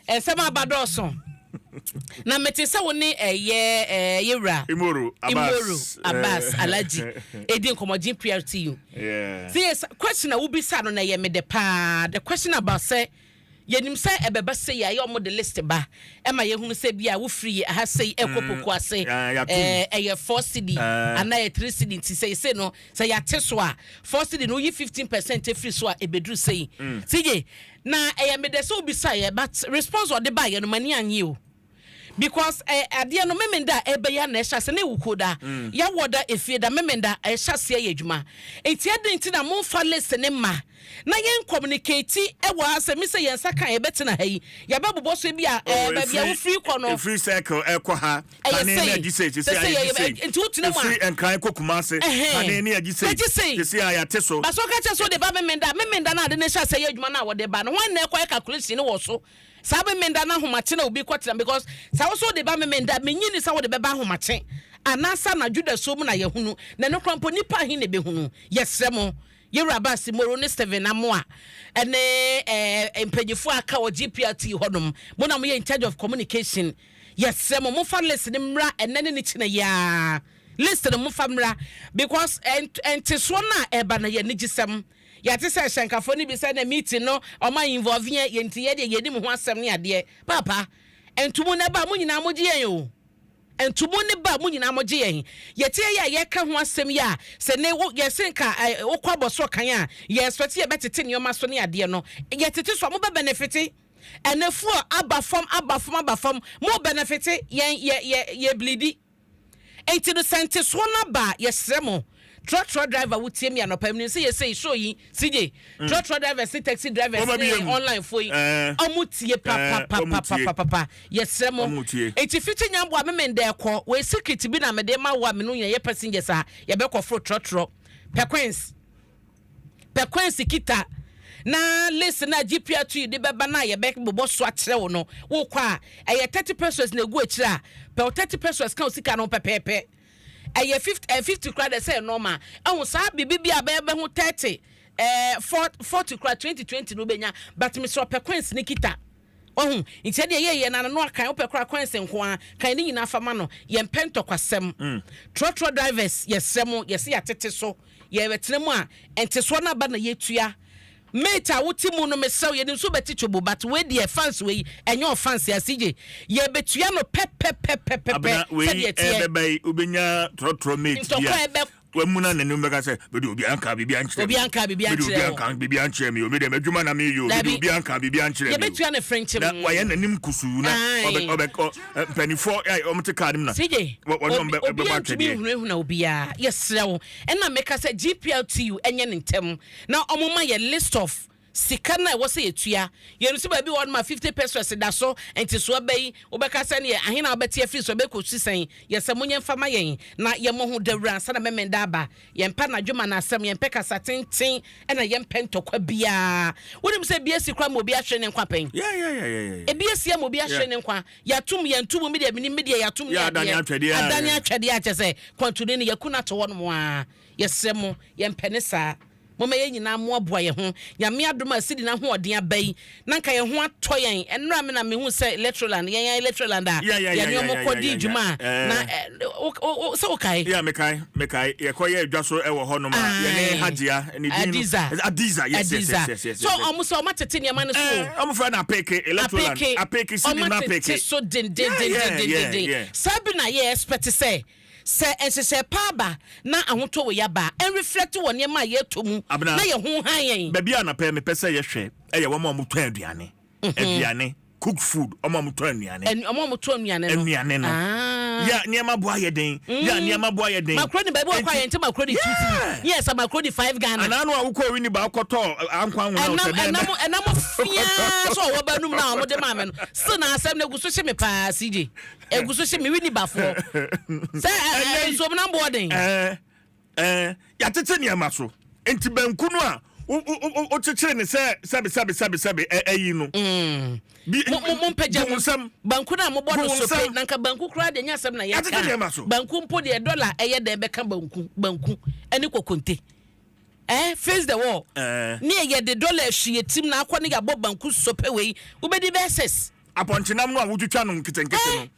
Nsɛm aba dɔɔso. Na mete sɛ wo ne ɛyɛ ɛɛ yɛwura Imoro Imoro Abbas. Abbas Alhaji edi nkɔmɔ GPRTU. Sɛ yɛ question a wobisa no na ɛyɛ me dɛ paa. The question about sɛ yɛnim sɛ ɛbɛba sɛ yɛ ayɛ ɔmo de list ba ɛma yɛhunu sɛ bi a wofiri aha sei ɛkɔ Poku ase, Yɛatom. ɛyɛ 4 cedi anaa ɛyɛ 3 cedi, nti sɛ yɛsɛ no sɛ yɛate so a, 4 cedi no woyi 15% efiri so a, ebeduru sei. CJ, na ɛyɛ me dɛ sɛ wobisa yɛ, but response ɔde ba yɛ no mani anye o, because adeɛ no Memenda a ɛbɛyɛ na ɛhyɛ ase ne wukuo da yɛwɔ da efie da Memenda ɛhyɛ aseɛ yɛ adwuma, eti ɛdi nti na momfa list ne ma na yɛn communicate ɛwɔ ha sɛ mi sɛ yɛn nsa kan yɛbɛtena ha yi, yɛbɛbobɔ so bi a baabi a wofiri kɔ no. Efiri Circle ɛkɔ ha. Ɛyɛ Kane ne sei. agyi sei, sisi Sɛ ayɛ sɛ gyi sei. Nti wotena mu a- Efiri Nkran kɔ Kumase. Kane ne agyi sei. Agyi sei. Sisi a yɛate so. Baso ka kyerɛ sɛ wode ba Memenda, Memenda no ade ne hyɛ asɛ yɛ adwuma no a wɔde ba no, wɔn na ɛkɔyɛ calculation ne wɔ so saa Memenda no ahomakye na obi kɔtena, because saa wo so wode ba Memenda, menyi ni sɛ wode bɛba ahomakye anaasɛ anadwo da so mu na yɛhunu na ɛno kora mpo nipa ahe na ɛbɛhunu. Yɛsrɛ mo, yɛwura Abbas Moro ne Steven Amoa ɛne mpanyinfoɔ a aka wɔ GPRT hɔnom, mo na moyɛ in charge of communication, yɛsrɛ mo, momfa list ne mmra ɛnɛ ne ne kyena yiaa. List no momfa mmra because ɛntesoɔ no a ɛba no yɛ anigyesɛm. Yɛate sɛ hyɛnkafoɔ no bi sɛ na meeting no ɔma involve yɛn, yɛnti yɛdeɛ yɛnim ho asɛm ne adeɛ. Papa, ntomu no ɛba, mo nyinaa mogye yɛn o. Ntomu ne ba, mo nyinaa mogye yɛn. Yɛte yɛ a yɛka ho asɛm yi a sɛ ne wo yɛse nka wokɔ abɔso kan a, yɛ expect yɛbɛtete nneɛma so ne adeɛ no, yɛtete so a mobɛ benefit. Ɛnɛ fuel aba fam, aba fam, aba fam, mo benefit, yɛn yɛ yɛ yɛ bleed. Nti no sɛ ntesoɔ no aba a, yɛsrɛ mo, trɔtrɔ driver wotie mi anɔpa mu sɛ yɛsɛ show yi, CJ, trɔtrɔ drivers ne taxi drivers Wɔma bi ne yɛ mu. online fo yi, ɔmo tie Ɔmo tie. papapapapapa. Yɛsrɛ mo. Ɔmo tie. Nti fiti nyambo a Memenda ɛkɔ wɔ secret bi na mede ma wo a mene yɛ passengers a yɛbɛkɔ foro trɔtrɔ, pɛ coins, pɛ coins kita na list na GPRT yi de bɛba na yɛbɛbobɔ so akyerɛ wo no, wokɔ a ɛyɛ 30 pesewas na egu akyire a, pɛ wo 30 pesewas ka wo sika no pɛpɛɛpɛ. Ɛyɛ 50, 50 kora de sɛ normal ɛho saa biribi bi a bɛyɛ bɛho 30, 40 kora, 20 20 no wobɛnya, but mesrɛ pɛ coins ne kita ɔho. Nti ɛdeɛ yɛyɛ na no akan wopɛ kora coins nko a kan ne nyinaa fa ma no. Yɛmpɛ ntɔkwasɛm. Trɔtrɔ drivers, yɛsrɛ mo, yɛsɛ yɛatete so, yɛbɛtena mu a ntesoɔ no aba na yɛtua. Mate a wote mu no, mesrɛ wo, yɛde nso bɛte twobo, but wei deɛ fans wei ɛnyɛ ɔfans asigye, yɛbɛtua no pɛpɛpɛpɛpɛ. Abena wei sɛdeɛ teɛ. Ɛbɛba yi, wobɛnya trɔtrɔ mate bi Ntɔkwa a ɛbɛ wamu na n'anim bɛka sɛ bɛde obi anka biribi ankyerɛ Obi me. anka biribi Bɛde ankyerɛ obi wo. anka biribi ankyerɛ me o, mede m'adwuma na meyɛ o, mede Dabi. obi anka biribi ankyerɛ me o. Yɛbɛtua ne frenkyem. Na wayɛ n'anim kusuu na Aye. ɔbɛ mpanimfoɔ a ɔmo te kaa no mu na CJ, wɔne ɔmo obi bɛbɔ antumi atwɛdeɛ. nhunahuna obiara. Yɛsrɛ wo, ɛna meka sɛ GPRTU ɛnyɛ ne ntɛm na ɔmo ma yɛ list of sika no a ɛwɔ sɛ yɛtua. Yɛnu sɛ baabi wɔ no ma 50 pesewas da so, nti so ɔbɛ yi wobɛka sɛ neɛ ahe na wobɛte afiri so ɛbɛkɔsi sɛn. Yɛsɛ monyɛ mfa ma yɛn na yɛmmɔ ho dawura ansa na Memenda aba. Yɛmpɛ anadwo ma no asɛm, yɛmpɛ kasa tenten, ɛna yɛmpɛ ntɔkwa biara. Wonim sɛ bi asi kora ma obi ahwere ne nkwa pɛn. Ebi esi ama obi ahwere ne nkwa. Yɛatum yɛntum mi deɛ minim mi deɛ yɛatum ne Yɛ adane adeɛ. atwɛdeɛ a- Adane atwɛdeɛ akyɛ sɛ kwantuni no yɛku no ato hɔ nom a. Yɛsrɛ mo, yɛmpɛ ne saa. Moma yɛn nyinaa mmoaboa yɛn ho. Nyame adom a sidi n'ahoɔden aba yi na nka yɛn ho atɔ yɛn. Ɛnora me na mehu sɛ Electroland, yɛn yɛn Electroland a yɛne ɔmo kɔ di dwuma a na sɛ wokae. Yeah, mekae yɛkɔyɛ adwa so ɛwɔ hɔnom a yɛne Hagyia ne din no- Adiza. Adiza, yes yes Adiza. yes. So ɔmo sɛ ɔmo atete nneɛma no so o. Ɔmo fɛ no apeke Electroland. Apeke. Apeke sidi Ɔmo no atete apeke so dendendendendenden. Saa bi na yɛ expect sɛ nhyehyɛ pa aba na ahotɔ wɔ yaba a ɛnreflect wɔ nneɛma a yɛtɔ mu Abena. na yɛ ho han yɛn. Baabi a napɛ mepɛ sɛ yɛhwɛ ɛyɛ wɔn a wɔtɔn aduane, cook food, wɔn a wɔtɔn aduane. Ɔmo a wɔtɔ nnuane no. Nnuane no. Ah. Yɛ nneɛma bo ayɛ den, yɛ nneɛma bo ayɛ den. Macaroni, baabi wɔ kɔ a yɛn nti macaroni 2 cedi, yɛ sɛ macaroni 5 Ghana. Anaa no a wokɔ wi ni ba wokɔtɔ ankwa nwona Ɛnam ɛnam fiaa so ɔwɔ ba num na ɔmo de maa mi no still na asɛm no egu so hye me paa. CJ, egu so hye me wi ni bafoɔ sɛ ɛ ɛ nsuom nam boɔden. Ɛɛ, yɛatete nneɛma so, nti banku no a wokyekyere ne sɛ sɛbe sɛbe sɛbe sɛbe ɛyi no Mo mpagya gu mu wo nsam. Banku no a mobɔ no Gu wo sope nsam. na nka banku koraa deɛ nyɛ asɛm na Yɛatete nneɛma so. yɛka banku mpo deɛ dɔla ɛyɛ dɛn bɛka banku ɛne kokonte face the wall. Ne yɛde dɔla ahwie tim na akɔ ne yɛabɔ banku sope wei wobɛdi bɛɛ six. Apɔnkyenam no a wotwitwa no nketenkete no,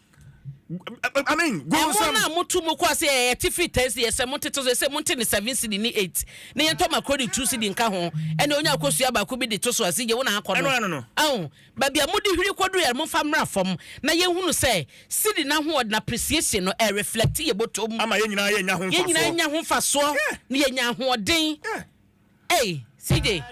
I mean, Ɛmo gonsam. no a moto mu kɔ ase yɛte firi 10 cedi, yɛsɛ montete so, sɛ monte ne 7 cedi ne 8 na yɛntɔ macaroni 2 cedi nka ho, ɛne onya akosua baako bi de to so ase gye wo na akɔ no. Ɛno ano no. Ahu baabi a mode hwiri kɔduru yɛ, momfa mmra fam na yɛhunu sɛ cedi no ahoɔden, appreciation no, ɛreflect yɛ bɔtɔm. Ama yɛn nyinaa yɛnya ho Yɛn nyinaa mfasoɔ. nya ho mfasoɔ na yɛnya ahoɔden. Ei, CJ,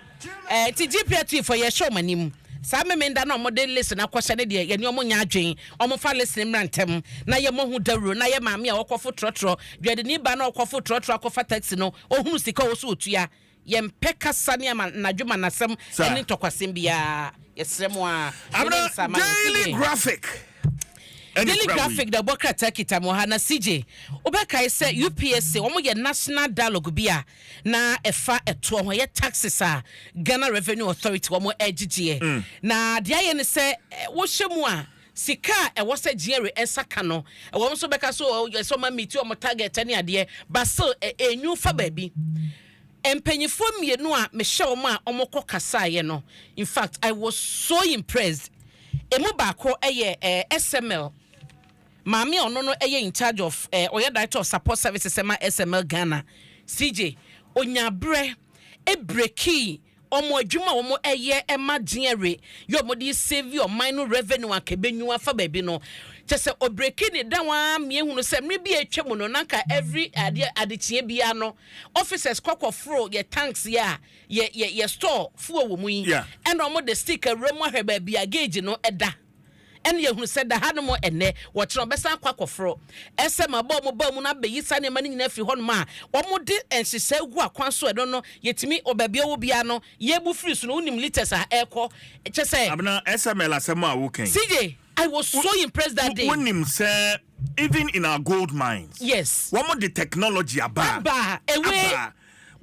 nti GPRT fo, yɛhyɛ ɔmo anim saa Memenda na ɔmo de list no akɔhyɛ ne deɛ, yɛne ɔmo nya adwen. Ɔmo fa list no mmra ntɛm na yɛmmɔ ho dawuro na yɛ maame a ɔkɔfo trɔtrɔ, dwadini ba na ɔkɔfo trɔtrɔ akɔfa taxi no, ɔhunu sika a ɔwɔ so otua. Yɛmpɛ kasa ne ama nadwuma nasɛm ɛne ntɔkwasɛm biara. Yɛsrɛ mo a. Abena, Daily Graphic ɛne Daily kura wei. Graphic da bɔ krataa kita mu ha na CJ, wobɛkae sɛ UPSA wɔn yɛ national dialogue bi a na ɛfa ɛtoɔ ho, ɛyɛ taxes a Ghana Revenue Authority wɔn ɛgyegyeɛ. Na deɛ ayɛ ne sɛ wohyɛ mu a, sika a ɛwɔ sɛ GRA ɛnsa ka no, ɛwɔ nso bɛka so sɛ ɔma meet wɔn target ne adeɛ, but still ɛnyu fa baabi. Mpanyinfoɔ mmienu a mehyɛ wɔn a wɔkɔ kasaeɛ no, in fact, I was so impressed. Emu baako ɛyɛ SML maame a ɔno no ɛyɛ in charge of ɔyɛ director of support services ɛma SML Ghana. CJ, onyabrɛ ebreak ɔmo adwuma a ɔmo ɛyɛ ɛma GRA yɛ, ɔmo de save ɔman no revenue a kɛbɛnyu afa baabi no, kyɛ sɛ ɔbreak ne dan waa mmiehunu sɛ mmere bi a atwa mu no, nanka every adeɛ adekyeɛ biara no, officers kɔkɔforo yɛ tanks yɛ a yɛ store fuel wɔ mu yi, ɛna ɔmo de stick awura mu ahwɛ baabi a gauge no ɛda, ɛne yɛhunu sɛ da hanom ɛnɛ wɔkyerɛ ɔbɛsan akɔ akɔforo ɛsɛ ma bɔɔ mo baa mu no abɛyi saa nneɛma no nyinaa firi hɔnom a wɔmode nhyehyɛ gu akwan so. Ɛno no yɛtumi ɔbaabi a wɔ biara no, yɛbu firi so no, wonim litres a ɛrekɔ, kyɛ sɛ Abena, SML asɛm a wokan, CJ, I was so impressed that day. Wonim sɛ even in our gold mines, wɔn de technology aba. Aba ewe. Aba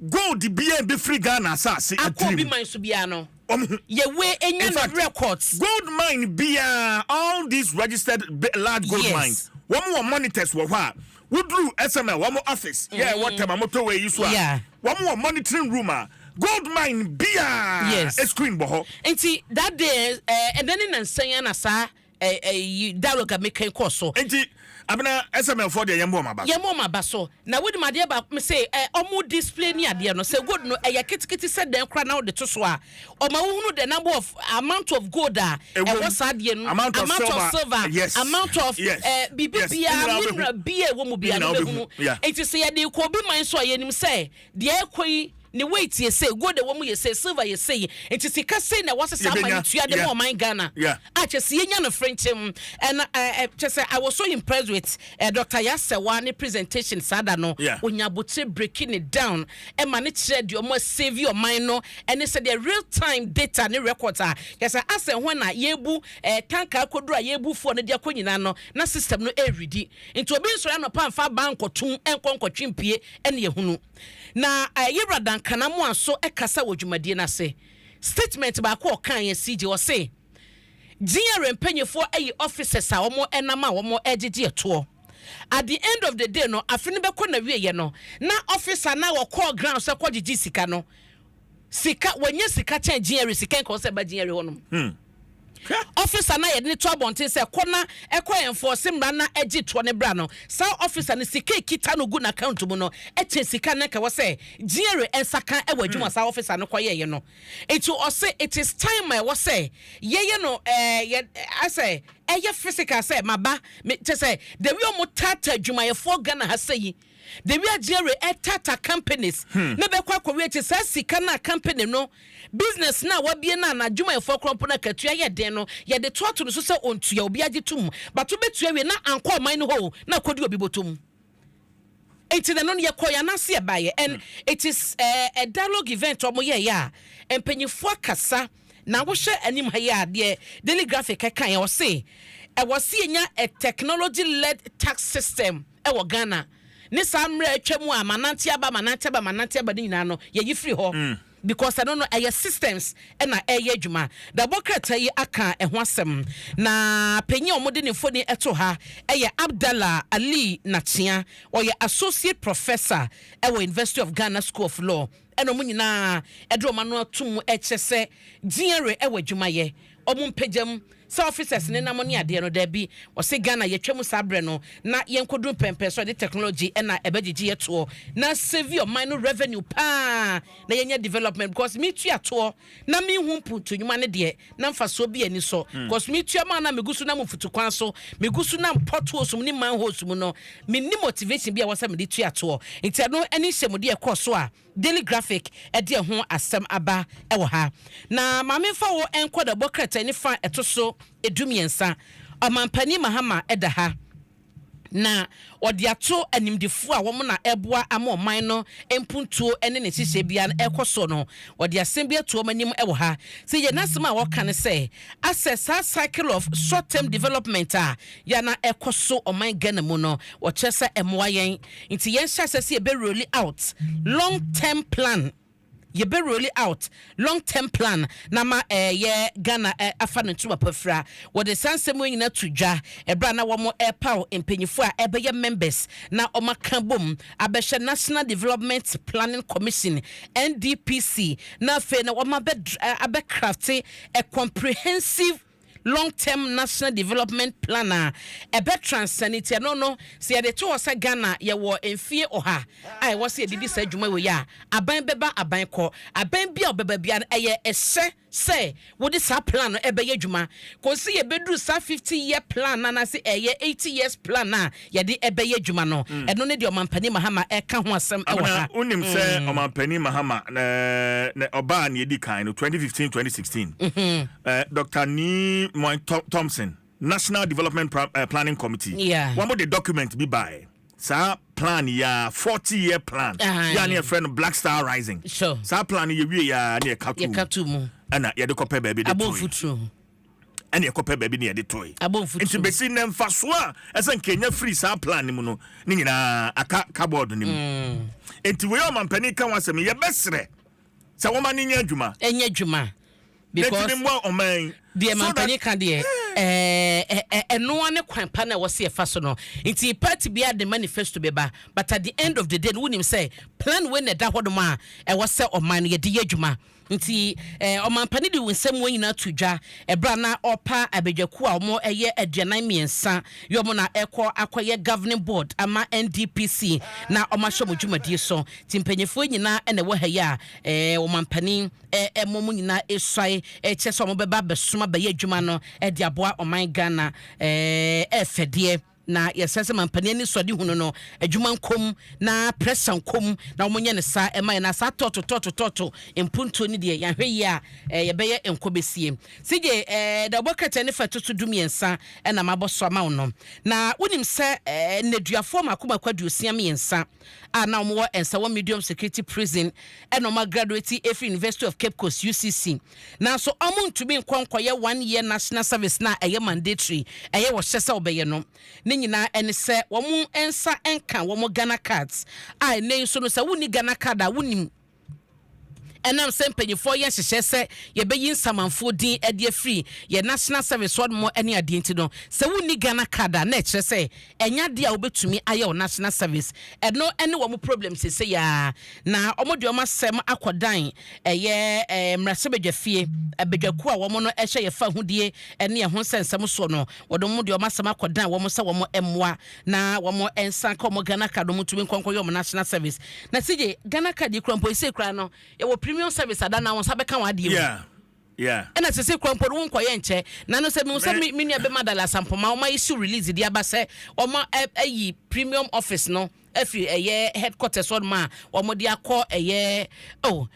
gold bia bi firi Ghana asase akɔ obi atirim. Man so biara no, Wɔn ho yɛwe enya In no fact, records. Gold mine biara, all these registered large gold mines, wɔn wɔ monitors wɔ hɔ a woduru SML wɔn office yɛ ɛwɔ Tema motorway yi so a, wɔn wɔ monitoring room a gold mine biara screen bɔ hɔ. Nti that day, ɛnɛ ne nansan na saa dialogue a mekan kɔɔ so. Nti Abena, SML fɔ deɛ, yɛn bɔ ɔmo aba so. Yɛn mo ɔmo aba so na wodi mu adeɛ baako sɛ ɔmo display ni adeɛ no sɛ gold no ɛyɛ ketekete sɛ dan kora na ɔde to so a, ɔmo ahohunu the number of amount of gold a ɛwɔ mu. Ɛwɔ saa adeɛ no. Amount of silver. Silver, amount of biribi biara, Nyinaa wobɛhu. Mineral bia ɛwɔ mu biara Nyinaa no wobɛhu. bɛhunu. Nti sɛ yɛde kɔ obi man so a, yɛnim sɛ deɛ ɛkɔ yi ne weight yɛ sɛ gold ɛwɔ mu yɛ sɛ, silver yɛ sɛ yi, nti sika sei na ɛwɔ sɛ saa Yɛbɛnya. man tua de ma ɔman Ghana a kyɛ sɛ yɛnya no frenkyɛm. Ɛna kyɛ sɛ I was so impressed with Dr. Yasewa ne presentation saa da no. Onya abotire breaking it down ɛma ne kyerɛ deɛ ɔmo save ɔman no, ɛne sɛ deɛ real time data ne records a kyɛ sɛ asɛ ho na yɛbu tanker akɔduru a yɛbu foɔ no de akɔ nyinaa no, na system no ɛredi. Nti obi nsɔre anɔpa mfa ba nkɔtum ɛnkɔ nkɔtwe mpie. Ɛne yɛhunu na yɛwura Dankana mu aso ɛkasa wɔ dwumadie no ase. Statement baako a ɔka yɛ, CJ, ɔse GRA mpanyinfoɔ ayi officers a wɔn ɛnam a wɔn ɛgyegye ɛtoɔ. At the end of the day no, afe no bɛkɔ na wieɛ no, na officer na wɔkɔɔ ground sɛ kɔgyegye sika no, sika wɔnyɛ sika kyɛn GRA sika nkɔ sɛ ɛba GRA hɔnom. Officer na yɛde ne to abɔnten sɛ kɔ na ɛkɔ enforce mmara na ɛgye toɔ ne bra no, saa officer no sika ekita no gu n'account mu no ɛkyɛ sika no kɛwɔ sɛ GRA ɛnsaka ɛwɔ adwuma saa officer no kɔyɛɛyɛ no. Nti ɔsɛ it is time a ɛwɔ sɛ yɛyɛ no yɛ asɛ ɛyɛ physical sɛ maba me kyɛ sɛ the way ɔmo tata adwumayɛfoɔ Ghana ha sɛ yi, the way GRA ɛtata companies na bɛkɔ akɔwie akyi saa sika no a company no business na wabie no a n'adwumayɛfoɔ korɔ mpo no akatua yɛ den no, yɛde toato no so sɛ ɔntua. Obi agye tom bato bɛtua wie na ankɔ ɔman no hɔ o, na akɔdi obi bɔtɔ nti na no yɛkɔ yɛn anase ɛbaeɛ. And it is a dialogue event ɔmo yɛyɛ a mpanyinfoɔ akasa. Na wohyɛ anim ha yi a, deɛ Daily Graphic ɛka yɛn, ɔse ɛwɔ si yɛnya a technology led tax system ɛwɔ Ghana. Ne saa mmerɛ atwa mu a manante aba, manante aba, manante aba ne nyinaa no, yɛyi firi hɔ because ɛno no ɛyɛ systems ɛna ɛyɛ adwuma. Dabɔ krataa yi aka ɛho asɛm na panyin a wɔde ne mfoni ɛto ha ɛyɛ Abdallah Ali Nakyea. Ɔyɛ associate professor ɛwɔ University of Ghana School of Law. Ɛna wɔn nyinaa ɛde wɔn ano atum ɛkyɛ sɛ GRA ɛwɔ adwumayɛ wɔn mpagyam. Sɛ officers ne nam ne adeɛ no, daabi. Wɔse Ghana yɛtwa mu saa berɛ no na yɛnkɔduru mpɛmpɛn so a yɛde technology na ɛbɛgyegye yɛ toɔ na save ɔman no revenue paa na yɛnya development, because metua toɔ na menhu mpuntu nnwuma no deɛ, na mfasoɔ bi ani so, because metua ma na megu so nam mfutukwan so, megu so nam potholes mu ne manholes mu no, menni motivation bi a ɛwɔ sɛ mede tua toɔ. Nti ɛno ne nhyɛmudeɛ ɛkɔɔ so a Daily Graphic de ɛho asɛm aba wɔ ha. Na ma memfa wo nkɔ dawubɔ krataa nifa a ɛto so 13. Ɔmampanin Mahama da ha, na ɔde ato animdefoɔ a wɔn na ɛreboa ama ɔman no mpuntuo ne ne nhyehyɛe biara no ɛrekɔ soɔ no, ɔde asɛm bi ato wɔn anim wɔ ha. Sɛ yɛn asɛm a wɔka ne sɛ, asɛ saa cycle of short term development a yɛ na ɛkɔ so ɔman Ghana mu no, wɔkyerɛ sɛ ɛmmoa yɛn. Nti yɛnhyɛ aseɛ sɛ yɛbɛ roll out long term plan, yɛbɛ roll out long term plan na ma ɛyɛ Ghana afa ne ntoma pafira. Wɔde saa nsɛm yi nyinaa to dwa ɛberɛ a na wɔn ɛrepaw mpanyinfoɔ a ɛbɛyɛ members na wɔn aka bom abɛhyɛ National Development Planning Commission, NDPC, na afei na wɔn abɛ abɛcraft a comprehensive long term national development plan a ɛbɛ transcend. Nti ɛno no, sɛ yɛde to hɔ sɛ Ghana yɛwɔ mfie 100 a ɛwɔ sɛ yɛdidi saa adwuma wei a, aban bɛba, aban kɔ, aban bi a ɔbɛba bia no, ɛyɛ ɛhyɛ sɛ wode saa plan no ɛbɛyɛ adwuma kɔsi yɛbɛduru saa 50 year plan na anaasɛ ɛyɛ 80 years plan a yɛde ɛbɛyɛ adwuma no. Ɛno ne deɛ Ɔmampanin Mahama ɛka ho asɛm ɛwɔ ha. Wonim sɛ Ɔmampanin Mahama na ɔbaa ne yɛdi kan no, 2015 2016, Dr. Nii Moi Thompson, National Development Planning Committee, wɔn de document bi baeɛ, saa plan ya, 40 year plan ya ne yɛfrɛ no Black Star Rising. Saa plan yɛ wie ya ne yɛka to mu, ɛna yɛde kɔpɛ baabi de toe, ɛne yɛkɔpɛ baabi ne yɛde toe. Nti bɛsi nnɛ, mfasoɔ a ɛsɛ nkenya firi saa plan no mu no ne nyinaa aka cupboard no mu. Nti wei ɔmampanin ka ho asɛm, yɛbɛserɛ sɛ wɔma no nyɛ adwuma. Ɛnyɛ adwuma. Because ɔman deɛ mampanin ka deɛ, ɛnoa ne kwan pa na ɛwɔ sɛ yɛfa so no. Nti party bi de manifesto bɛba, but at the end of the day no, wonim sɛ plan wei na ɛda hɔnom a ɛwɔ sɛ ɔman no yɛde yɛ adwuma. Nti ɔmampanin de nsɛm wɔn nyinaa to dwa ɛberɛ a na ɔpa abadwakuo a wɔn ɛyɛ 43 yɛ wɔn na ɛkɔ akɔyɛ governing board ama NDPC na wɔn ahyɛ wɔn dwumadie so. Nti mpanyinfoɔ nyinaa ɛna ɛwɔ ha yi a ɔmampanin ɛmo mu nyinaa esuae ɛkyɛ sɛ wɔn bɛba abɛsoma bɛyɛ adwuma no ɛde aboa ɔman Ghana. Ɛɛfɛdeɛ na yɛsɛ sɛ mampanin ani sɔde hunu no, adwuma nkom na pressure nkom na wɔn nyɛ ne saa ɛma yɛ na saa tɔɔto tɔɔto tɔɔto mpuntuo ni deɛ, yɛahwɛ yie a yɛbɛyɛ nkɔ bɛsie sigye. Dawubɔ krataa ne fa ɛto so 13 ɛna mabɔ so ama wo no. Na wonim sɛ nneduafoɔ mako mako 63 a na wɔwɔ Nsawam Medium Security Prison ɛna wɔn agraduate efiri University of Cape Coast, UCC, nanso wɔn ntumi nkɔ nkɔyɛ one year national service na ɛyɛ mandatory, ɛyɛ wɔhyɛ sɛ wɔbɛyɛ no. Ne nyinaa ɛne sɛ wɔn nsa nka wɔn Ghana cards a ɛnɛ nso no, sɛ wonni Ghana card a, wonim ɛnam sɛ mpanyinfoɔ yɛ nhyehyɛ sɛ yɛbɛyi nsamanfoɔ din de afiri yɛ national service hɔ nom ne adeɛ. Nti no, sɛ wonni Ghana card a, na ɛkyerɛ sɛ ɛnya adeɛ a wobɛtumi ayɛ wɔ national service. Ɛno ne wɔn problem sese yaa na wɔn de wɔn asɛm akɔdan ɛyɛ mmarahyɛbadwa fie abadwakuo a wɔn no ɛhyɛ yɛfa ahodie ne ɛho nsɛnsɛm soɔ no. Wɔde wɔn de wɔn asɛm akɔdan wɔn sɛ wɔn mmoa na wɔn nsa ka wɔn Ghana card, wɔn tumi nkɔnkɔ yɛ wɔn national service. Na sigye Ghana card yi kura mpo, ese kura no, yɛwɔ premium service ada na wɔn nsa bɛka wɔn adeɛ mu. Ɛna sese kura mpo no, wɔn nkɔyɛ nkyɛ na no sɛ mihu sɛ mi nua bɛma Dala Sampoma wɔn ayi so release de aba sɛ wɔn ayi premium office no afiri ɛyɛ headquarters hɔ nom a wɔn de akɔ ɛyɛ, oh,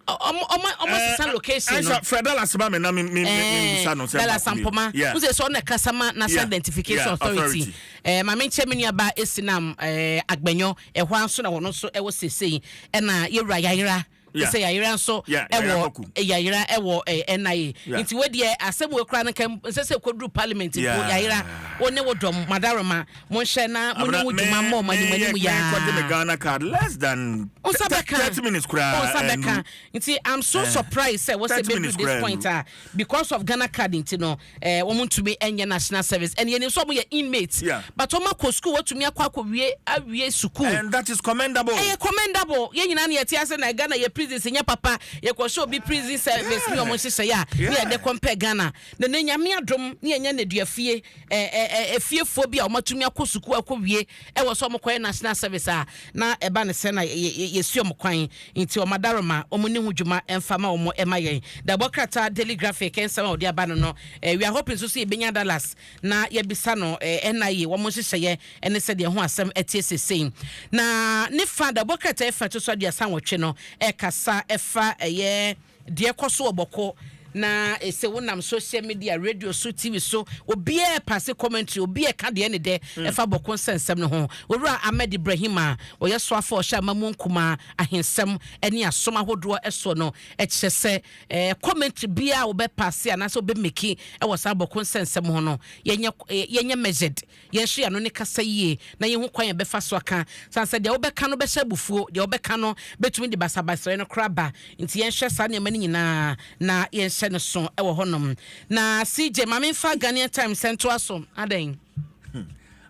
ɔmo asesa location no. Aisha, fred Dallas ba mi na mi bisa no sɛ Dallas Sampoma n sɛ ɔna kasa ma National Identification Authority. Maame nkyɛn, mi nua ba Esinam Agbɛnyɔ ɛhɔ nso na wɔn nso ɛwɔ sesei, ɛna yɛwura Yayera sɛ Yayera nso ɛwɔ Yayera ɛwɔ NIA. Nti wo deɛ, asɛm wo kura no nka nsɛ sɛ koduru parliament mpo. Yayera, wo ne wo dɔm madaroma, mo nhyɛ na mo ne wo dwuma mmɔ ɔmo anim anim yaa. Kɔgye me Ghana card less than nsa bɛka 30 minutes koraa. Nsa bɛka. Nti I'm so surprised sɛ wɔsɛ bɛdu this point a, because of Ghana card nti no, wɔn ntumi nyɛ national service. Ɛne yɛn nso wɔn yɛ inmates, but wɔn akɔ school, wɔtumi akɔ akɔ wie awie sukuu. And that is commendable. Ɛyɛ commendable. Yɛn nyinaa ni yɛte ase na Ghana yɛ. prisons nyɛ papa. Yɛkɔhyɛ obi prison service ne ɔmo nhyehyɛeɛ a ne yɛde compare Ghana na ne Nyame adom ne yɛnyɛ nneduafie efiefoɔ bi a ɔmatumi akɔ sukuu akɔ wie, ɛwɔ sɛ ɔmo kɔyɛ national service a na ɛba ne sɛ na yɛsi ɔmo kwan. Nti ɔmo adaroma ɔmo ne ho dwuma ɛmfa ma ɔmo ɛma yɛn dabɔ krataa Daily Graphic nsɛm a ɔde aba no. We are hoping nso so yɛbɛnya Dallas na yɛbisa no NIA wɔn nhyehyɛeɛ ɛne sɛdeɛ ho asɛm ɛtie sesei. Na ne fa dabɔ krataa ɛfa to so 38 no ɛkasa ɛfa ɛyɛ deɛ ɛkɔ so wɔ Bawku na ɛsɛ wonam social media, radio so, TV so, obiara pass commentary, obiara ka deɛ ne dɛ ɛfa Bawku nsɛnsɛm no ho. Owura Ahmed Ibrahim a ɔyɛ soafo ɔhyɛ amamu nkuma ahensɛm ne asom ahodoɔ ɛsoɔ no ɛkyerɛ sɛ commentary biara wobɛpass anaasɛ wobɛmake ɛwɔ saa Bawku nsɛnsɛm ho no, yɛnyɛ measured, yɛnhwɛ yɛn ano ne kasa yie na yɛhu kwan yɛn bɛfa so aka san sɛ deɛ wobɛka no bɛhyɛ abufuo, deɛ wobɛka no bɛtumi de basabasayɛ no kora ba. Nti yɛnhwɛ saa nneɛma no nyinaa na yɛnhyɛ no so ɛwɔ hɔnom. Na CJ, maame, mfa Ghanaian Times ntoa so adɛn?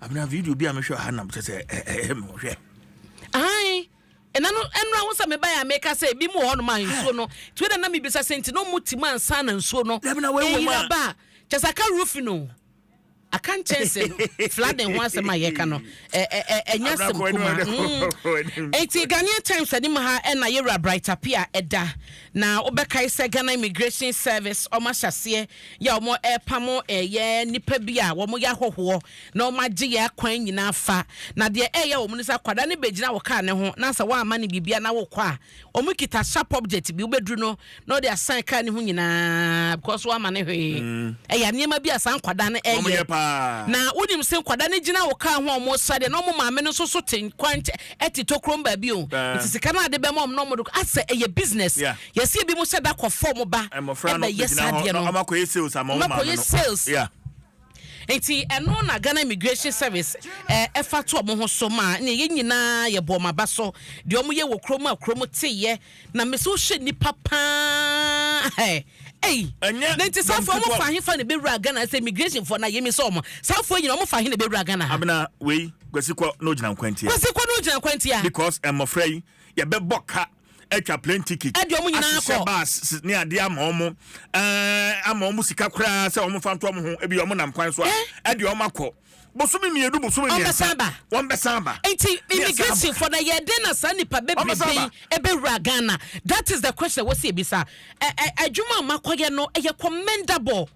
Abena, video bi a mehwɛ ha nam kyɛ sɛ mehwɛ. Ae, ɛna no ɛnura ho sɛ mebaeɛ a meka sɛ ebi mu wɔ hɔnom a nsuo no nti wei na mebisa sɛ nti na ɔmu ti mu ansa na nsuo no Dabi na wei wɔ mu a- ɛyira ba a kyɛ sɛ aka roof no, aka nkyɛnse no. Flooding ho asɛm a yɛka no ɛnyɛ asɛm kuma. Enti Ghanaian Times anim ha ɛna yɛwura Bright Appiah ɛda. Na wobɛkae sɛ Ghana Immigration Service ɔmo ahyɛseɛ yɛ ɔmo ɛpamo ɛyɛ nipa bi a wɔn yɛ ahɔhoɔ na ɔmo agye yɛ akwan nyinaa fa. Na deɛ ɛyɛ wɔn no sɛ akwadaa no bɛgyina wɔ kaa ne ho na sɛ wɔama no biribia na wɔkɔ a, ɔmo kita sharp object bi, wobɛduru no na ɔde asan kaa ne ho nyinaa because wɔama ne hwee. Ɛyɛ nneɛma bi a saa nkwadaa no wɔn ɛyɛ yɛ paa. Na wonim sɛ nkwadaa no gyina wɔ kaa ho a ɔmo sa deɛ na ɔmo maame no nso so te kwan nkyɛn ɛte tokurom baabi o. Nti sika no ade bɛma ɔmo na ɔmo de asɛ ɛyɛ business. Yɛsi ebi mo sɛ da kɔ fɔm ba mmɔfra no ɛbɛyɛ bɛgyina saa hɔ deɛ na no ɔmo akɔyɛ sales ama ɔmo ɔmo maame akɔyɛ no. sales. Nti ɛno na Ghana Immigration Service ɛfa to ɔmo ho so ma ne yɛn nyinaa yɛ bɔ ɔmo aba so deɛ ɔmo yɛ wɔ kurom a kurom teyɛ. Na mesi wohyɛ nipa paa ɛ ɛyi Ɛnyɛ na nti sáfo dɔm ɔmo ketewa. fa ahefa na ebɛwura Ghana sɛ immigration fo na yɛmi sɛ ɔmo sáfo nyina ɔmo fa ahe na ebɛwura Ghana ha? Abena, wei Kwasi kɔ na ogyina nkwantia. Kwasi kɔ na ogyina kwantia. Because mmɔfra yi yɛbɛbɔ ka atwa plane ticket Ɛde ɔmo nyinaa ahyehyɛ kɔ. bus ne adeɛ ama ɔmo ama ɔmo sika koraa sɛ ɔmo fa nto ɔmo ho. Ebi ɔmo nam kwan so a ɛde ɔmo akɔ bosome 2, bosome Ɔmo 3. bɛsan aba. Wɔn bɛsan ba. Nti Ne yɛsan immigration aba. fo na yɛde na saa nipa Ɔmo bebrebe san yi ba. ɛbɛwura Ghana, that is the question wɔsi ebisa. ɛ ɛ adwuma a makɔyɛ no ɛyɛ commendable,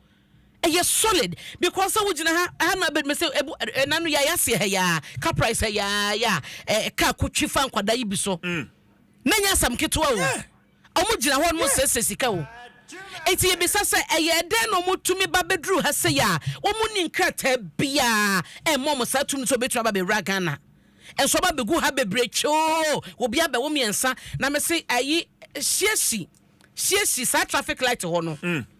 ɛyɛ solid, because sɛ wogyina ha ha na bɛdum sɛ ɛbu ɛna no yɛ ayase ha yaa car price ha yaa yaa kaa kotwi fa nkwadaa yi bi so na nyɛ asɛm ketewa o. Ɔmo gyina hɔ no mo sɛsɛ sika o. Eti ebisa sɛ ɛyɛ dɛn na ɔmo tumi ba bɛduru ha sɛ yɛ a ɔmo ni nkrataa biaa ɛmmɔ ɔmo saa tumi sɛ ɔbɛtumi aba bɛwura Ghana, ɛnso ɔba bɛgu ha bebree kyoo, obi abɛwo mmiɛnsa. Na mɛ se ayi hyiesi hyiesi saa traffic light hɔ no,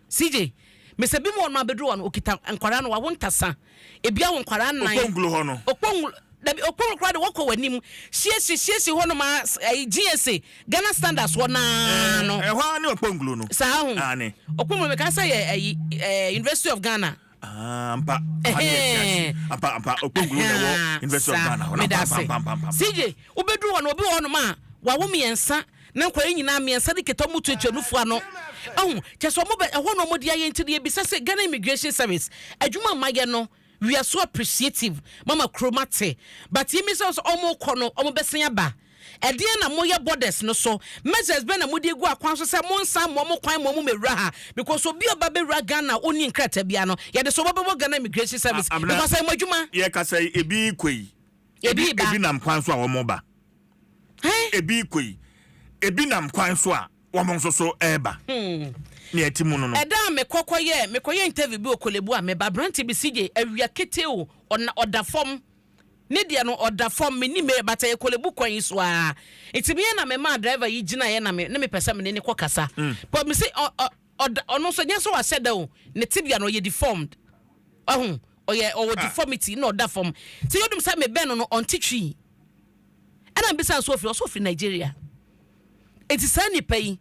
CJ, mesɛ bi mu wɔ no abɛduru hɔ no okita nkwaraa no wawo ntasa, ebi awo nkwaraa nnan. Okponglo hɔ no. Okponglo, dabi, Okponglo koraa de wɔkɔ w'anim siesie siesie hɔ nom a ɛyi GSA, Ghana Standards hɔ naa no. Ɛhɔ ara ne Okponglo no. Saa ho. Ane. Okponglo meka sɛ yɛ ɛyi University of Ghana. Ah, ampa. Aha ne yɛ Tiasi. Ampa ampa, Okponglo na ɛwɔ University of Ghana hɔ no. Meda Ampa ase. ampa ampa ampa. CJ, wobɛduru hɔ no, obi wɔ hɔ nom a wawo mmiɛnsa na nkwadaa nyinaa mmiɛnsa de keta ɔmo tuatua nufu ano ɔho kyɛ sɛ ɔmo bɛ ɛhɔ na ɔmo de ayɛ. Nti deɛ ebisa sɛ Ghana Immigration Service adwuma a mayɛ no, we are so appreciative mama kurom ate, but yimi sɛ ɔmo kɔ no ɔmo bɛsen aba. Ɛdeɛ na moyɛ borders no so, measures bɛn na mode gu akwan so sɛ monsan mo ɔmo kwan mo ɔmo mɛwura ha? Because obi a ɔba bɛwura Ghana ɔni nkrataa bia no, yɛde so ɔbɛbɔ Ghana Immigration Service Abena- because ɛyɛ mo adwuma. Yɛkasa yi, ebi kɔ yi. Ebi ba. Ebi nam kwan so a wɔn ba. Hɛn? Ebi kɔ yi, ebi nam kwan so a wɔn nso so ɛɛba. Ne ɛti mu no. Ɛda a mekɔkɔyɛ mekɔyɛ interview bi wɔ Korle Bu a meba, aberante bi, CJ, awia kete o, ɔna ɔda fam ne deɛ no ɔda fam. Menim ɛ bata yɛ Korle Bu kwan yi so a, nti meyɛ na mema driver yi gyinaeɛ na me ne mepɛ sɛ mene ne kɔ kasa, but me se ɔda ɔno nso nyɛ sɛ wahyɛ da o, ne tibia no ɔyɛ deformed, ɔho ɔyɛ ɔwɔ deformity na ɔda fam. Nti yɛdum sɛ mebɛn no no ɔnte twi, ɛna mbisa nso ofiri, ɔso ofiri Nigeria. Eti saa nipa yi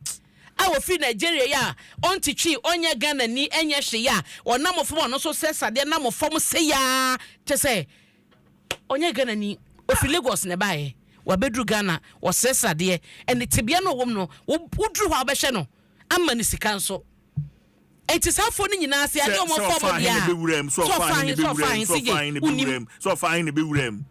a wɔfiri Nigeria yi a ɔnte twi, ɔnyɛ Ghana ni, ɛnyɛ hwee a ɔnam fam, ɔno nso sɛ sadeɛ nam fam sɛ yaa kyɛ sɛ ɔnyɛ Ghana ni, ofiri Lagos na ɛbaeɛ. Wabɛduru Ghana, ɔsrɛsrɛ adeɛ. Ɛne tebea no a ɔwɔ mu no, woduru hɔ a wobɛhwɛ no ama no sika nso. Enti saa afoɔ no nyinaa sɛ yɛade wɔn Sɛ fam ɔfa deɛ ahe na a, ɛbɛwura mu, sɛ sɛ ɔfa ɔfa ahe na ahe, sɛ ɛbɛwura ɔfa ahe, mu, sɛ CJ, ɔfa ahe na wonim. ɛbɛwura mu, sɛ ɔfa ahe na ɛbɛwura mu,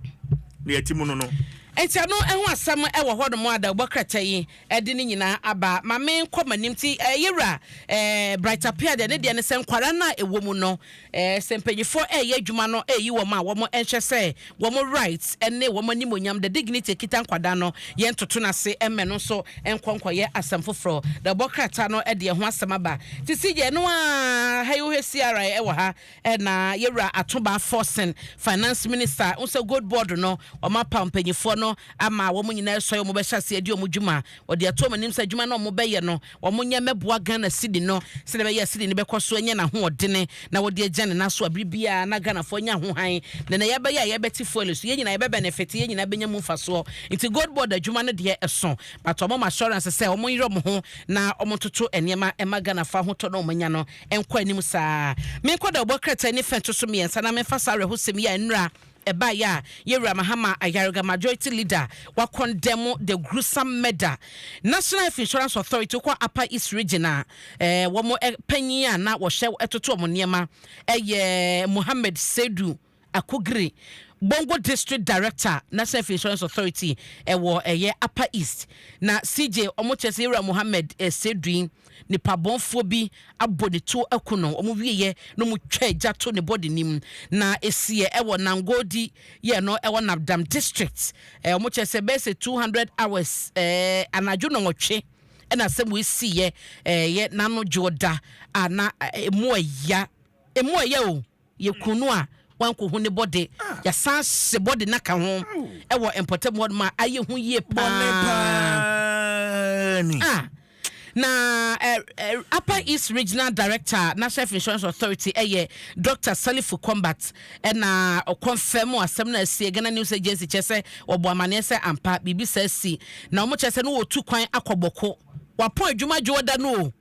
na yɛte mu no no. Enti ɛno ho asɛm wɔ hɔnom a dawubɔ krataa yi de ne nyinaa aba. Ma menkɔ m'anim. Nti yɛwura Bright Appiah deɛ ne deɛ ne sɛ nkwadaa no a ɛwɔ mu no, sɛ mpanyinfoɔ reyɛ adwuma no reyi wɔn a, wɔn nhwɛ sɛ wɔn rights ne wɔn animuonyam, the dignity ɛkita nkwadaa no, yɛntoto no ase mma ɛno nso nkɔ nkɔyɛ asɛm foforɔ. Dawubɔ krataa no de ɛho asɛm aba. Nti CJ, ɛno ara ha yi wohwɛ CRI wɔ ha na yɛwura Atoba Forson, Finance Minister, wohu sɛ Gold Board no wɔapaw mpanyinfoɔ no ama wɔn nyinaa asua wɔn bɛhyɛ aseɛ adi wɔn dwuma. Wɔde ato wɔn anim sɛ adwuma no a wɔbɛyɛ no, wɔnyɛ mmɛboa Ghana cedi no sɛdeɛ ɛbɛyɛ a cedi no bɛkɔ so anya n'ahoɔdene na wɔde agyina ne nan so a bere biara na Ghanafoɔ anya ho hann. Na nea yɛbɛyɛ a yɛbɛte fuel so, yɛn nyinaa yɛbɛ benefit, yɛn nyinaa bɛnya mu mfasoɔ. Nti Gold Board adwuma no deɛ ɛso, but wɔn assurance sɛ wɔnyere wɔn ho na wɔntoto nneɛma mma Ghanafoɔ ahotɔ na wɔanya no nkɔ anim saa. Menkɔ dawubɔ krataa ni fɛ nto so mmiɛnsa na memfa saa awerɛhosɛm yi a nnura ɛbaeɛ a Yɛwura Mahama Ayariga Majority Leader wa condemn the gruesome murder. National Health Insurance Authority wokɔ Upper East Region a eh, wɔn panyin a na wɔhyɛ toto wɔn nneɛma ɛyɛ Mohammed Seidu Akugiri, Bongo District Director, National Health Insurance Authority ɛwɔ ɛyɛ Upper East. Na CJ wɔn kyerɛ sɛ Yɛwura Mohammed Seidu yi nipa bɔnfoɔ bi abɔ ne tuo aku no. Wɔn wieɛ na wɔn twa gya to ne body nim. Na esiɛ ɛwɔ Nangodi yɛ no ɛwɔ Nabdam District. Wɔn kyerɛ sɛ bɛyɛ sɛ 200 hours anadwo nɔnwɔtwe ɛna asɛm wei siiɛ ɛyɛ n'ano dwoɔ da a na emu ɛya emu ɛya o. Yɛkuu no a wankohu ne bɔde. Yɛasan ahye bɔde no aka ho wɔ mpɔtam hɔ nom a ayɛ hu yie paa. Ah, na eh, eh, Upper East Regional Director, National Health Insurance Authority ɛyɛ Dr. Salifu Combat ɛna ɔkɔnfɛm asɛm no asie Ghana News Agency kyerɛ sɛ wɔbɔ amaneɛ sɛ ampa biribi saa si na wɔn kyerɛ sɛ no wɔtu kwan akɔ Bɔko wapɔn adwuma dwoɔ da no o.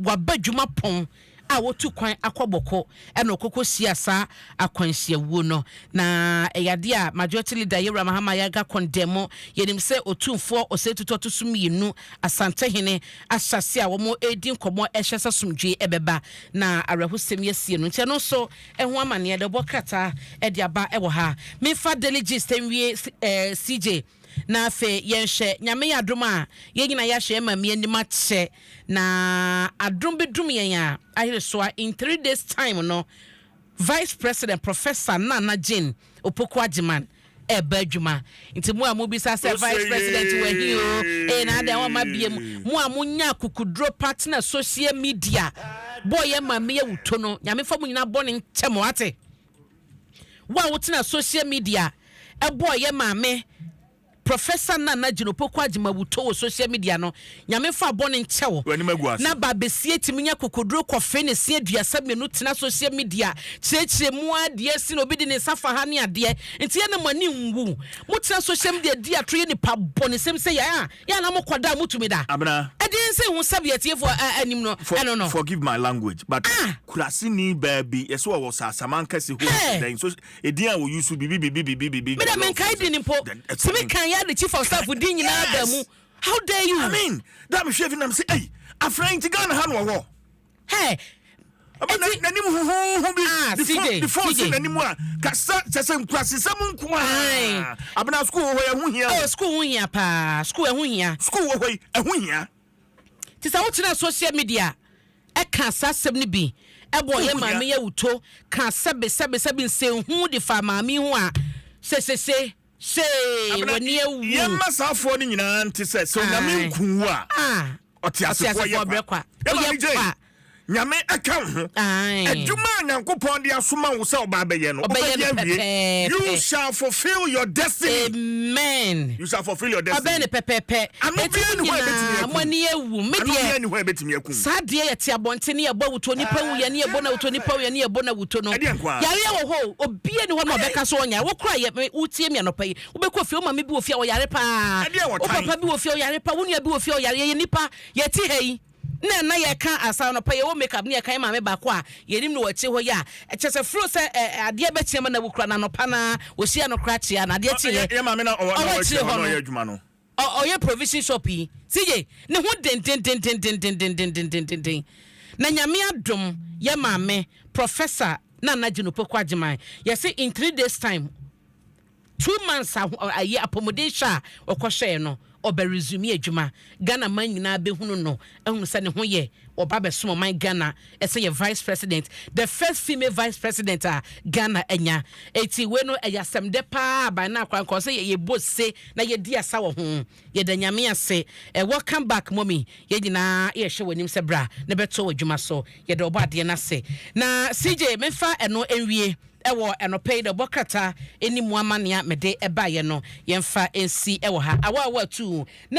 Waba dwuma pɔn a wotu kwan akɔ Bɔkɔ na ɔkɔkɔ hyia saa akwanhyiawuo no. Na ɛyɛ adeɛ a Majority Leader Yewura Mahama Ayariga kɔndɛmo. Yɛnim sɛ Otumfoɔ Osei Tutu Ɔtoso Mmienu, Asantehene, ahyɛ aseɛ a wɔn redi nkɔmmɔ ɛhwɛ sɛ asomdwoeɛ ɛbɛba na awerɛhosɛm yi asie no. Nti ɛno nso ɛho amaneɛ de ɔbɔ krataa de aba wɔ ha. Memfa Daily Gist nwie CJ. Na afei yɛnhwɛ, Nyame yɛ adom a, yɛn nyinaa yɛahwɛ yɛn maame anim akyɛ, na adom bi dom yɛn a, aheresoa, in 3 days time no, Vice President Professor Nana Jane Opoku Agyeman ɛreba adwuma. Nti mo a mobisa sɛ Vice President wɔ he o, ee na adɛn wɔma bie mu, mo a monya akukuduro pa tena social media bɔɔ yɛn maame awuto no, Nyame fa mo nyinaa bɔne nkyɛ mo, ate? Wo a wotena social media ɛbɔɔ yɛ maame Professor Nana Jane Opoku Agyemang wuto wɔ social media no, Nyame mfa bɔne nkyɛ wo. W'anim agu ase. Na ba besie tumi nya kokoduro kɔfe ne se 32 tena social media kyerɛkyerɛ mu adeɛ si na obi de ne nsa fa ha ne adeɛ nti yɛ na mo ani nwu. Mo tena social media di atoro yɛ nipa bɔne sɛm sɛ yɛ a yɛ a na mo kɔ da a mo tumi da. Abena. Ɛdeɛn sɛ hu sɛbi atiefoɔ anim no ɛno no. Forgive my language but Ah! Kuraseni baa bi yɛsɛ ɔwɔ Sasaman kɛse hɔ Hey! dɛn so edin a wɔyi so bibi bibi bibi bibi. Me dɛ menkae din mpo. Tumi kan yɛ de chief of staff din nyinaa baa mu. How dare you? I mean, da mehwɛ fi nam sɛ ei afra yi nti Ghana ha na ɔwɔ. Hey! Eti n'anim huhuhu bi. Ah, CJ, The phone si CJ. n'anim a kasa kyɛ sɛ nkurasesɛm nko Aye. a. Abena school wɔ hɔ yi ɛho hia Oh, o. school ho hia paa. School ɛho hia. School wɔ hɔ yi ɛho hia. Ti sɛ wotena social media ɛka saa asɛm no bi ɛbɔ yɛ Ho hia. maame yɛ wuto ka sɛbe sɛbe sɛbe nsɛnhu de fa maame yi ho a sesese see Abena w'ani awu. yɛmma saafoɔ no nyinaa nte sɛ sɛ Onyame Aye. nku wo a Ah, ɔteasefoɔ ɔteasefoɔ yɛ brɛ kwa. kwa. Yɛ maame Woyɛ Jane, kwa. Nyame ɛka wo ho. Aye. Adwuma a Nyankopɔn de asoma wo sɛ ɔba abɛyɛ no, Ɔbɛyɛ no wobɛyɛ awie. pɛpɛɛpɛ. You shall fulfill your destiny. Amen. You shall fulfill your Ɔbɛn destiny. ne pɛpɛɛpɛ. Ano Eti biara mo ni hɔ a ɛbɛtumi nyinaa akum. mo ani awu. Me Ano deɛ biara ni hɔ a ɛbɛtumi akum. saa deɛ yɛte abɔnten ne yɛbɔ awuto nipa wu yɛ ne yɛbɔ no awuto nipa wu yɛ ne yɛbɔ no awuto no. Ɛdeɛ nko ara. Yareɛ wɔ hɔ o. Obiara ni hɔ na ɔbɛka so ɔnyare. Wo kora yɛ me wotie mi anɔpa yi. Wobɛkɔ fie wo maame bi wɔ fie a ɔyare paa. Ɛdeɛ wɔ Wo tan. papa bi wɔ fie a ɔyare paa. Wo nua bi wɔ fie a ɔyare. Yɛyɛ nipa. Yɛte ha yi. Na ɛna yɛka asa no pa, yɛwɔ makeup ne yɛka yɛ maame baako a yɛnim no wɔ akyi hɔ yi a ɛkyɛ sɛ furo sɛ adeɛ bɛkyia ma na wukura na anɔpa na wɔhyia no kora kyea na adeɛ kyeɛ. Yɛ maame na ɔwɔ ɔwɔ na ɔwɔ akyire akyire hɔ hɔ na no. Ɔyɛ adwuma no. Ɔyɛ provision shop yi, CJ, ne ho dendendendendendendendenden. Na Nyame adom, yɛ maame Professor Nana Jane Opoku Agyeman, yɛsɛ in 3 days time, 2 months ayi apɔmuden hyɛ a ɔkɔhyɛɛ no, ɔbɛ resume adwuma. Ghana man nyinaa bɛhunu no ahunu sɛ ne ho yɛ. Ɔba bɛsom ɔman Ghana ɛsɛ yɛ vice president, the first female vice president a Ghana anya. Eti wei no ɛyɛ asɛm dɛ paa. Aban no akora nkɔ sɛ yɛbɔ se na yɛdi asa wɔ ho. Yɛda Nyame ase. Welcome back, mommy. Yɛn nyinaa yɛhwɛ w'anim sɛ bra na bɛtɔ wɔ adwuma so. Yɛde ɔbɔ adeɛ no ase. Na CJ, memfa ɛno nwie ɛwɔ ɛnɔpɛ yi dɛ ɔbɔ krataa ɛni mu amanea mede ɛbaeɛ no, yɛmfa nsi ɛwɔ ha awa awa tu na.